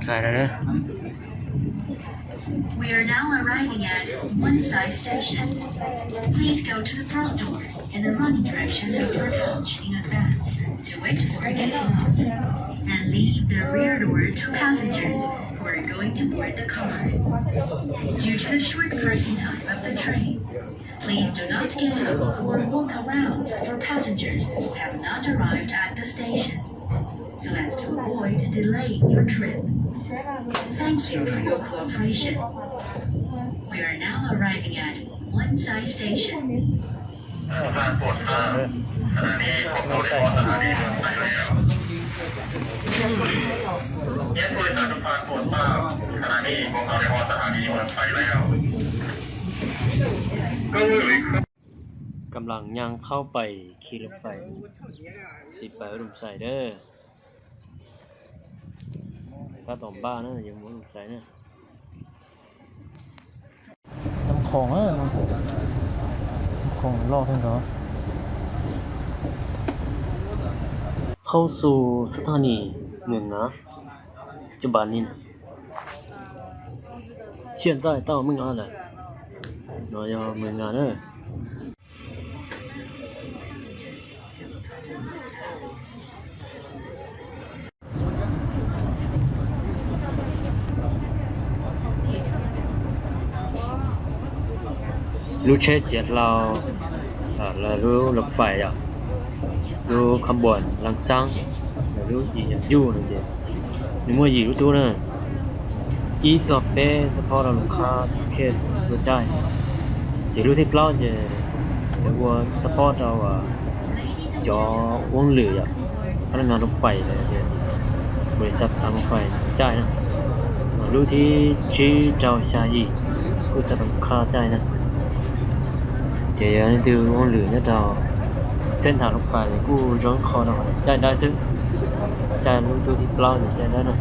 Xais lawm. We are now arriving at Wonsai Station. Please go to the front door in the running direction of your coach in advance to wait for getting off, and leave the rear door to passengers who are going to board the car. Due to the short crossing time of the train, please do not get up or walk around for passengers who have not arrived at the station, so as to avoid delaying your trip. Thank you for your cooperation. We are now arriving at Wonsai Station. กำลังย่างเข้าไปขี่รถไฟ tsis pais Ub Dum Xais tab. Tab tom npaj na, yuav mus Ub Dum Xais na. Khoom, khoom loj kawg nkaus. เข้าสู่สถานีเมืองงา จุบันนี้นะ 现在到เมืองงา lawm. No yog Mường Ngà na. Lub tsheb ciav hlau, lub loj fais yom, lub khab npuas laj xaab, lub yim nyuj no ces nws muaj yim lub tub na. Ib txog peb support rau lub khab ticket lub caij, ces lub thib plaub ces ua support rau cov uab lwm yom, phab naj nag lub fais, bri xaj tas lub fais caij na. Lub thib tsib rau xya yim kuj xaj tas lub khab caij na. Ces yog leej twg uab lwm nyob rau xeeb thav lub fais ces kuj zoo kho rau caij dawb xwb. Caij lub tub thib plaub ces caij dawb na.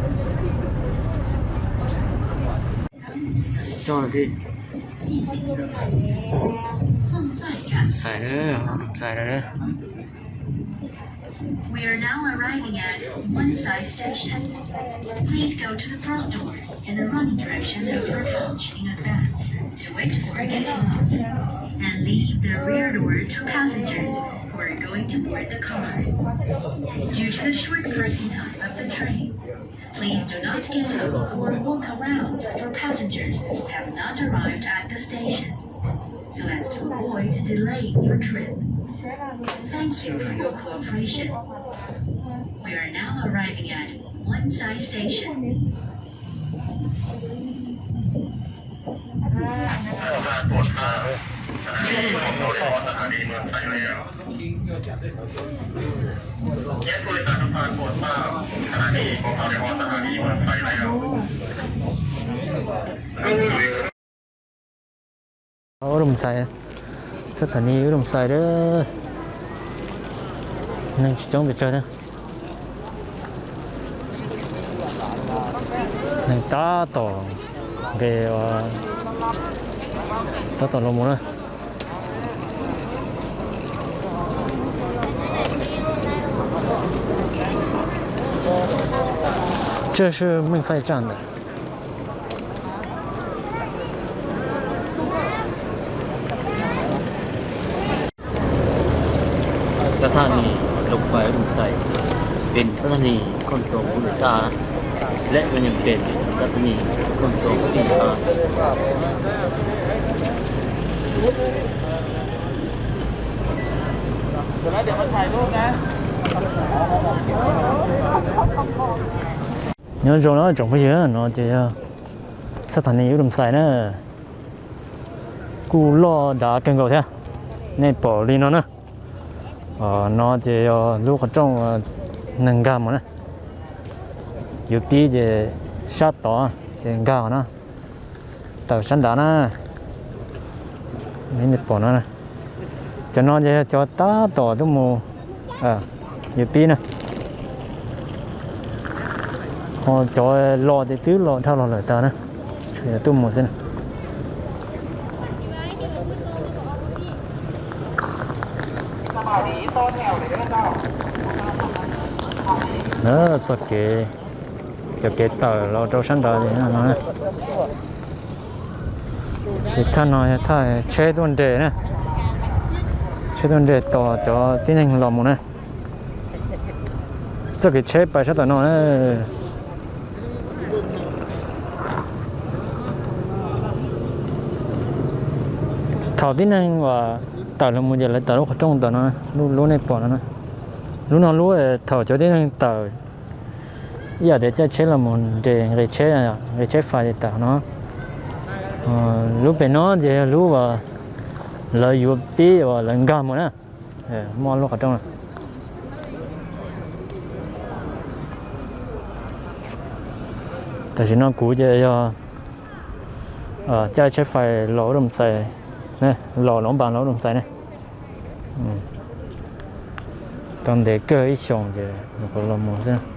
Xais, xais lawm. We are now arriving at Wonsai Station. Please go to the front door in the running direction of your coach in advance to wait for getting off, and leave the rear door to passengers who are going to board the car. Due to the short crossing time of the train, please do not get up or walk around for passengers who have not arrived at the station, so as to avoid delaying your trip. Thank you for your cooperation. We are now arriving at Wonsai Station. โอ้ Ub Dum Xais, sab thaj ni Ub Dum Xais lawm. Neeg tsis coob pes tsawg thiab. Neeg tab tom nqes, tab tom los mus na. 这是堰塞站的。 สถานีรถไฟหล่มใส เป็นสถานีขนส่งผู้โดยสาร และมันยังเป็นสถานีขนส่งสินค้า Nyob zoo na tsoom phooj ywg, no ces yog sab thaj ni Ub Dum Xais na. Kuj loj dav kawg nkaus thiab, nej pom li no na. No ces yog lub qhov rooj neeg nkag mus na. Yuav pib ces sab tod ces nkag no, tawm sab nrad na. Nej pom no, cov no ces yog cov tab tom tuaj mus, yuav pib na. Ho cov los ces twb los dhau los lawm tag na, tsuas yog tuaj mus xwb na. Txoj kev Cov kev tawm los rau sab nrad no. Ces thaj no yog thaj tsheb tuaj nres na, tsheb tuaj nres tos cov tib neeg los mus na. Txoj kev tsheb pais sab tom no na. Thaum tib neeg uas tawm los mus ces lawv tawm lub qhov rooj tom no, lub nej pom no na. Lub no lub thaum cov tib neeg tawm ib yam tias caij tsheb los mus nres nqi tsheb, nqi tsheb fais tawm no. Lub pem no ces yog lub uas lawv yuav pib uas lawv nkag mus na. Muaj lub qhov rooj. Tam sim no kuv ces yog caij tsheb fais los Ub Doo Xais, los Luam Npas los Ub Doo Xais ne. Tau ntev kawg ib xyoos ces nyuam qhuav los mus xwb.